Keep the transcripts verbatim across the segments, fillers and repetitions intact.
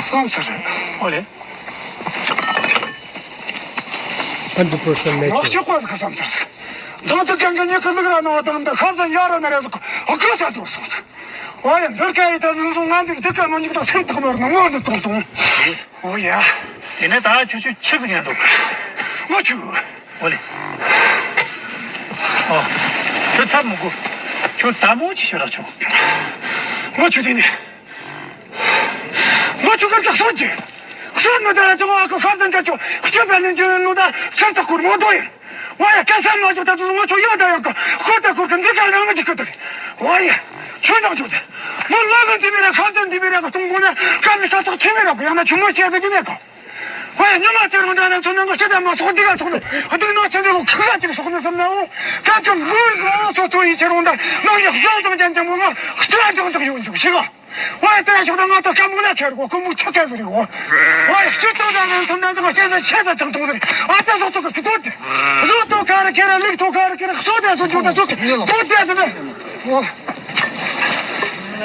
བསམ་ཚར། ཨོ་ལེ། Hundred percent ནག་natural. ཆོག་པ་ཟིག་བསམ་ཚར་ཟིག་དང་དུ་གང་གི་ཉི་ཁུ་ལུག་ར་ནང་དང་འདི་ཁ་ཟན་ཡ་ར་ན་ར་ཟིག་ཨ་ཁ་ས་དུ་སོང་ཟིག་ཨོ་ཡ། འདི་ཀ་ཡི་ད་ཟིན་སོང་ང་འདི་འདི་ཀ་མ་ཉིག་དང་སེམས་ཐག་མར་ནང་ངོ་འདི་ཏོང་ཏོང་། ཨོ་ཡ། དེ་ནས་ད་ཁྱོད་ཁྱོད་ཆི་ཟིག་ཡིན་འདུག་ངོ་ཆུ། ཨོ་ལེ། ཨོ། ཁྱོད་ཚབ་མི་དགོས། ཁྱོད་དལ་མོ་ཅིག་ཤོད་ར་ཆོག་ངོ་ཆུ་དེ་ནས། ང་ཆུ་གར་དུ་སོང་ཅི། སོང་ནོ་ད་ར་ཅང་ཨ་ཁུ་ཁ་དན་ཀ་ཆུ་ཁྱིམ་པ་ནི་ཅི་ནོ་ད་སེམས་ཐག་ཁུར་མོ་དོ་ཡིན། ཝ་ཡ་ཀ་ས་མ་ཆུ་ད་དུ་ང་ཆུ་ཡོད་ད་ཡོད་ཀ་ཁོ་ད་ཁུར་གི་འདི་ཀ་རང་གི་ཅི་ཁུ་ད་རེད། ཝ་ཡ་ཆུ་ནང་ཆུ་ད་མོ་ལོ་གི་འདི་མི་ར་ཁ་དན་འདི་མི་ར་གི་གཏོང་དགོས་ན་ཀ་ནི་ཁ་ཐག་ཆུ་མི་ར་གི་ཡང་ན་ཆུ་མོ་བཤད་ཟེར་གི་མེད་གི། ཝ་ཡ་ཉི་མ་དེ་རང་འདྲ་ན་ཚོ་ནང་གི་ཤི་ད་མ་སོགས་འདི་ག་སོགས་ནི་འདི་ནང་ཆུ་འདི་ལོ་ཁ་ཅིག་སོགས་ནི་སམ་ན་འོ་ཀ་ཀ་ངུར་ངུར་ཚོ་ཚོ་ཡི་ཆེ་རུང་ད་ནང་ནི་བཟོ་ཙམ་ཅན་ཅན་པོ་ང་སྟོན་ཅང་ཅང་ཡོང་ཅུག་ཤི་ག་ཝ་ཡ་ལྟ་ཡ་ཤོག་ད་ང་ད་སྐམ་པོ་ལ་ཁེར་གོ་ཁོ་མོ་ཆུ་ཁ་ཟེར་གོ། ཝ་ཡ་སྤྱིར་བཏང་ད་ནང་ཚོ་ནང་ཚོ་ཤེས་ས་ཤེས་ས་ཅང་ཏོང་ཟེར་ཨ་ད་བཟོ་ཐོག་གི་ཆུ་ཐོག་དེ་བཟོ་ཐོག་ཁ་ར་ཁེ་ར་ལུག་ཐོག་ཁ་ར་ཁེ་ར་བཟོ་དེ་བཟོ་ཅུག་ད་བཟོ་དེ་བཟོ་དེ་ཟེར་ནས།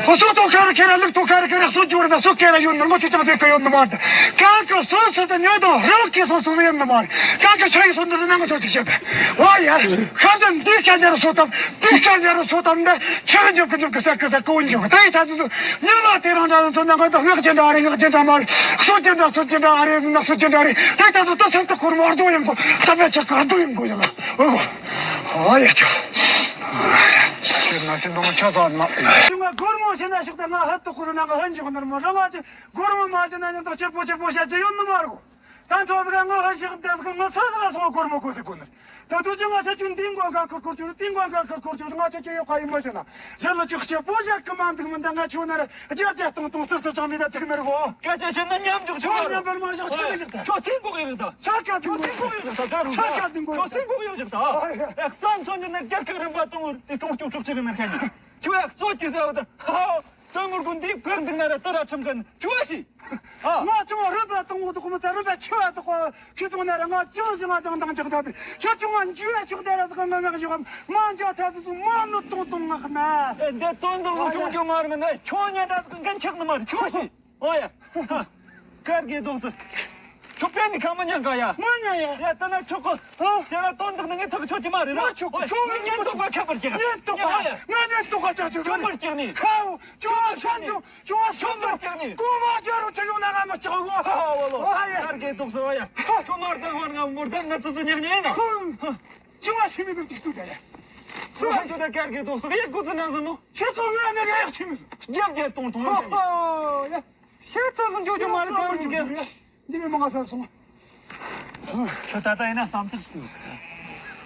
ཨོ། སོ་ཐོག་ཁ་ར་ཁེ་ར་ལུག་ཐོག་ཁ་ར་ཁེ་ར་སོ་ཇོ་ར་ད་སོ་ཁེ་ར་ཡོད་ནོ་ངོ་ཆུ་ཅང་ཟེར་གི་ཡོད་ནི་མ་རེད། ཀ་ཀ་སོ་སོ་དང་ཉོ་དང་རང་གི་སོ་སོ་ཡོད་ནི་མ་རེད། ཀ་ཀ་ཆ་ཡི་སོ་འདི་ནང་ང་ཚོ་ཅིག་བཤད་པས། ཨོ་ཡ། ཁ་ཚ་འདི་ཁ་ཉར་སོ་དམ་འདི་ཁ་ཉར་སོ་དམ་འདི་ཆ་འཇོག་གི་འཇོག་གི་ས་གི་ས་གོ་འཇོག་གི་ད་ཡི་ད་སོ་སོ་ཉོ་མ་དེ་རང་འདྲ་ཚོ་ནང་ང་ཚོ་ངག་ཅན་འདྲ་རེད། ངག་ཅན་འདྲ་མ་རེད། སོ་ཅན་འདྲ་སོ་ཅན་འདྲ་ཨ་རེད་ན་སོ་ཅན་འདྲ་རེད། ད་ཡི་ད་སོ་ད་སེམས་ད་ཁོར་མ་རྡོ་ཡིན་གོ་ད་ད་ཆ་ག་རྡོ་ཡིན་གོ་ཡ་ལ་ཨོ་གོ། ཨོ་ཡ་ཆ། ཤེས་ན་ཤེས་འདུག་མ་ཆ་ཟ་ན། ང་སྒོར་མོ་ཤེས་ན་ཤོག་ད་ང་ཧད་དུ་ཁོ་ན་ང་ཧན་ཅིག་ནར་མོ་རང་ང་ཅི་སྒོར་མོ་མ་ཅི་ན་ཉམ་ཐག་ཆེ་པོ་ཆེ་པོ་བཤད་ཅི་ཡོད་ནི་མ་རེད་གོ། ད་ཚོ་ཟ་ང་ཧ་ཤེས་དེ་ཟ་ང་ཚོ་ཟ་སོང་སྒོར་མོ་གོ་ཟེར་གོ་ནི། ད་དུ་ཅི་ང་ཆ་ཆུ་འདི་མགོ་ག་ཁུར་ཁུར་ཆུ་འདི་མགོ་ག་ཁུར་ཁུར་ཆུ་ང་ཆ་ཆུ་ཡོད་ཁ་ཡིན་མ་ཤེས་ན་ཞལ་ལ་ཅིག་ཆེ་པོ་བཤད་གི་མ་འདུག་མི་འདང་ང་ཆུ་ནར་རྒྱ་རྒྱ་སྟོང་སྟོང་སིར་སིར་ཅང་མི་ད་ཐིག་ནར་གོ། སྐད་ཆ་བཤད་ན་མཉམ་འཇོག་ཆུ་ཁོ་ནར་མཉམ་པར་མ་བཞག་ཆུ་ལ་བཞག་ད། ཁྱོད་སེམས་གོ་གི་རེད་ད། ས་ཀ་དུ་ཁྱོད་སེམས་གོ་གི་རེད་ད། ད་རུང་ས་ཀ་དུ་གོ་ཁྱོད་སེམས་གོ་གི་རེད་ད། ཨེ་གཙང་ཚོ་འདི་ནས་རྒྱལ་ཁབ་རིམ་པ་དང་བོར་ཏེ་གྲོང་སྐྱོབ་ཆོག་ཆེ་གི་ནར་ཁ་ནི་ཁྱོད་ཡག་གཙོ་ཅི་ཟེར་བ་ད། ཧ་ཧ། དོན་དངོས་ཀུན་འདི་བཀག་འདུག་ན་ར་ཏི་ར་ཁྲིམས་ཀན་ཆུ་བ་ཞིག་ཨ། ང་ཅུང་རུ་པ་དང་བོ་དོག་མི་ཚ་རུ་པ་ཆུ་བ་དོག་ཁྱི་ཚོ་ན་ར་ང་ཅུང་ཞིག་ང་དང་དང་ཅག་ད་པི་ཆུ་ཅུང་ང་འཇུ་བ་ཆུག་དེ་ར་ཟིག་ང་ང་ཞིག་མ་འཇུ་ཐ་ཚུ་མ་ནུ་ཏོང་ཏོང་ང་ཁ་ན། ཨེ་འདི་དོན་དང་བོ་ཤོང་རྒྱུ་མ་རེད་མིན་ན་ཁྱོད་ཉན་ད་ཟིག་འགན་ཆག་ནི་མ་རེད་ཆུ་བ་ཞིག་ཨོ་ཡ། ཧ། ཀར་གི་དོགས་སུ། ཁྱོད་པན་ནི་ཁ་མ་ཉན་ག་ཡ། མ་ཉན་ཡ། ཡ་ད་ན་ཆོག་གོ། ཧ། དེ་ར་དོན་དག་ནི་ངས་ཐག་ཆོད་ཀྱི་མ་རེད་ན། མ་ཆོག་གོ་ཆོག་ངས་ཉན་ཐོག་ག་ཁྱབ་པར་བྱེད་ག་ཉན་ཐོག་ག་ཉན་ཡ། ང་ཉན་ཐོག་ག་ཆག་ཆོག་ཁྱོད་མར་བཀྱག་ནི། ཧ། ཅོ་བ་སོང་ཅོ་ཅོ་བ་སོང་ཅོ་མར་བཀྱག་ནི། ཀོ་མ་ཅོ་རུ་ཅོ་ཡོང་ན་ང་མ་ཆོག་གོ། ཧ་ཧ་ལོ། ཨ་ཡ། ཀར་གི་དོགས་སུ་ཨ་ཡ། ཁྱོད་མར་དང་ཧོར་ང་མོར་དང་ང་ཙི་ཙི་ཉག་ཉག་ཡིན་ན། ཧ། ཅི་བ་ཤི་མི་འདུག་ཅིག་ཏུ་ག་ཡ། སུ་ཧ་ཅོ་ད་ཀར་གི་དོགས་སུ་ཡ་ཀུ་ཙི་ནང་སུ་ནོ། ཆོག་གོ་ང་ནི་རེག་ཤི་མི་འདུག་རྒྱབ་རྒྱབ་གཏོང་གཏོང་ཧོ་ཧོ་ཡ། ཤེས་ཚ་སུ་འགྱོ་རྒྱུ་མ་རེད་ཀ་རུ་འགྱོ། འདི་མི་མང་ས་སོང་། ཁྱོད་ད་ལྟ་ཡིན་ན་བསམ་ཚུལ་སུ།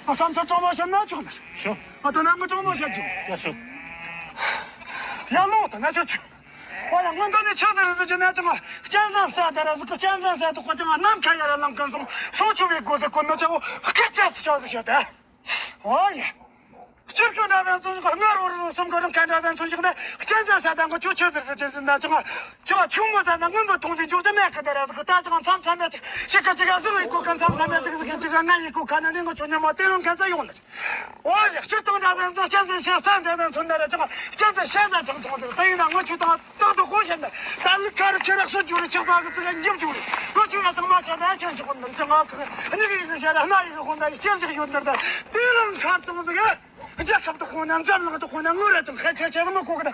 ཨ་བསམ་ཚུལ་གཙང་མ་བཤད་ན་ཆོག་ནི། ཤོ། ཨ་ད་ནང་གི་གཙང་མ་བཤད་རྒྱུ། ཡ་ཤོ། ཡ་ལོ་ད་ན་ཆོག་ཆོག་ཨོ་ཡ་སྔོན་འདི་ནས་ཆོག་ཟེར་ཟེར་གྱི་ན་ཅང་གཅན་གཟན་ཟ་ད་ར་ཟིག་གཅན་གཟན་ཟ་དུ་ཁོ་ཅང་ནམ་ཁ་ཡ་ར་ལམ་ཁ་སོང་སོང་ཆུ་བའི་སྒོ་ཟེར་གོ་ནོ་ཅང་ཨོ་སྐད་ཆ་སུ་ཆོག་ཟེར་བཤད་ད། ཨོ་ཡ། སྤྱིར་ཁྱོད་འདྲ་དང་མཚོན་ཞིག་སྔར་བོར་གསུམ་གི་རིང་ཁ་འདྲ་དང་མཚོན་ཞིག་ན་གཅན་གཟན་ཟ་དང་གི་ཆུ་ཆུ་ཟེར་ཟེར་ཟེར་ན་ཅང་ཆུ་ཆུ་ངོ་ཟ་ན་སྔོན་པོ་མཐོང་ཚེ་འཇོག་རྒྱུ་མེད་གི་དེ་ར་ཟིག་ད་ཅང་མཚམས་མཚམས་མེད་ཅིག་ཞིག་གི་ཅིག་ག་ཟིག་ཡི་གོ་ག་མཚམས་མཚམས་མེད་ཅིག་ཟིག་གི་ཅིག་ག་ང་ཡི་གོ་ག་ན་ནི་ངོ་ཆུ་ཉི་མ་དེ་རུང་གན་ས་ཡོང་ལ། ཨོ་ཡ་སྤྱིར་བཏང་འདྲ་དང་གཅན་གཟན་ཤ་ཟ་འདྲ་དང་མཚོན་ན་ར་ཅང་གཅན་གཟན་ཤ་ཟ་ཅང་ཆུང་དེ་ད་ཡིན་ན་ངོ་ཆུ་དང་། ཏག་ཏག་ཧོ་བཤད་ན་ད་ལི་ཁ་རུ་ཁྱེད་ར་སུ་འཇུ་རུ་ཆགས་ས་གི་ཙི་ག་འཇིབ་འཇུ་རུ་ལོ་ཆུ་ཡ་ཚང་མ་བཤད་ན་ཆེན་ཞིག་ཧོན་ནམ་ཅི་ང་གི་ནི་གི་ཡི་གི་བཤད་ན་སྣ་ཡི་གི་ཧོན་ན་ཡི་ཆེན་ཞིག་ཡོད་ནར་ད་དེ་རང་ཁ་ཙང་ཟིག་རྒྱལ་ཁབ་ཏུ་ཧོན་ན་འཛམ་གླིང་དུ་ཧོན་ན་ངུ་ར་ཅང་ཁ་ཆེ་ཆེ་རུ་མི་གོ་གི་ད་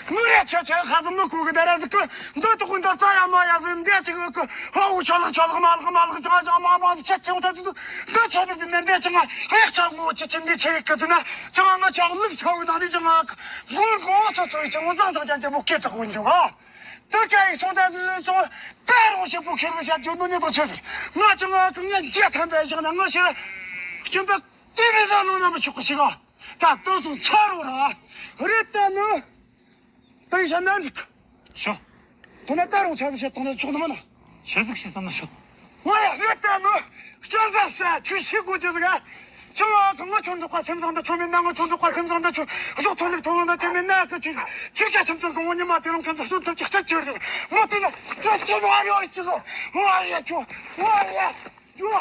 ངུ་ར་ཆེ་ཆེ་ཁ་ཙང་མི་གོ་གི་ད་ར་ཟིག་གི་འདི་དུ་ཧོན་ད་ཙ་ཡ་མ་ཡ་ཟིག་འདི་ཅིག་གི་ཧོ་ཧོ་ཆོ་ལག་ཆོ་ལག་མ་ལག་མ་ལག་ཅང་ཅང་མ་མ་ཆེ་ཆེ་ཧོན་ད་ཟིག་འདི་ཆེ་ཟིག་འདི་འདི་ཅང་ཧ་ཡག་ཆ་ངོ་ཆེ་ཆེ་འདི་ཆེ་ཡི་གི་ཟིག་ན། ཅང་ང་ཅག་ལུག་ཆ་བོ་དང་ནི་ཅང་ང་མགོ་མགོ་ཚོ་ཚོ་ཡི་ཅང་བཟང་བཟང་ཅང་ཅང་པོ་སྐད་གྲགས་འོན་ཅང་ཨ། ཏུ་ཀ་ཡི་སོང་ད་ཟིག་སོང་ད་རུང་ཞིག་པོ་ཁེར་བོ་བཤད་རྒྱུ་ནོ་ནི་དང་ཆེ་ཟིག་ང་ཅང་ང་གི་ངན་འཇལ་ཐམ་པའི་ཞག་ན་ང་ཤི་ར་སྐྱོན་པ་དེ་མི་ཟ་ལོ་ན་མི་ཆོག་གི་ཞིག་ཨ། ད་ཏུ་སོང་ཚ་རོ་ར་རེད་ད་ནི་ཏུ་ཡི་ཤ་ན་འགྲིག་ཤོ། དེ་ན་ད་རུང་ཆ་ཟིག་བཤད་དང་ན་ཆོག་ནི་མ་ན། ཆི་ཟིག་བཤད་བསམ་ན་ཤོད། ང་ཡ་ལས་ལྟ་ནོ། སྐྱོན་ཟ་ས་ཆུ་ཤི་དགོས་ཀྱི་ཟིག་ཨ། ཆུ་བ་གི་ང་ཆུ་འབྲོག་པ་སེམས་བཟང་ད་ཆུ་མིན་ན་ང་ཆུ་འབྲོག་པ་སེམས་བཟང་ད་ཆུ་གཟུགས་ཐོན་ལེགས་ཐོན་ལ་ཆུ་མིན་ན་ཀི་ཆུ་ཆུ་རྒྱ་ཁྱིམ་ཚང་གི་ངོ་ཉི་མ་དེ་རང་ཁྱིམ་ཚང་སུ་ཐུབ་ཀྱི་སྐྲ་ཆུ་རེད། ངོ་དེ་ན་སྐྲ་ཆུ་ནོ་ཨ་རེ་ཨོ་ཅི་ལོ། ང་ཡ་ཆུ་ང་ཡ་ཆུ།